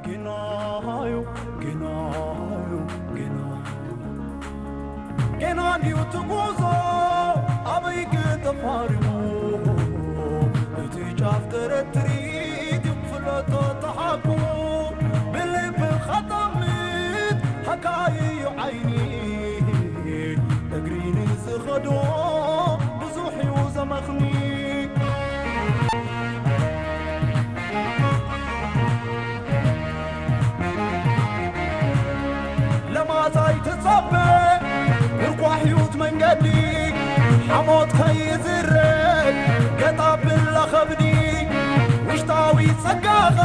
ጌናዩ ጌናዩ ጌና ጌና ድዩ ትጉዞ ኣበይ ክተፋርሙ እቲ ጫፍ ተረትሪት ፍለጦ ተሓቁ ብልብኻ ጠምት ሓካይዩ ዓይኒ እግሪ ንዝኸዶ ብዙሕ እዩ ዘመኽኒ። ለማታይ ትጸበ ምርኳሕ ህይወት መንገዲ ሓሞት ከይዝረግ ገጣ ብላ ኸብዲ ውሽጣዊ ጸጋኻ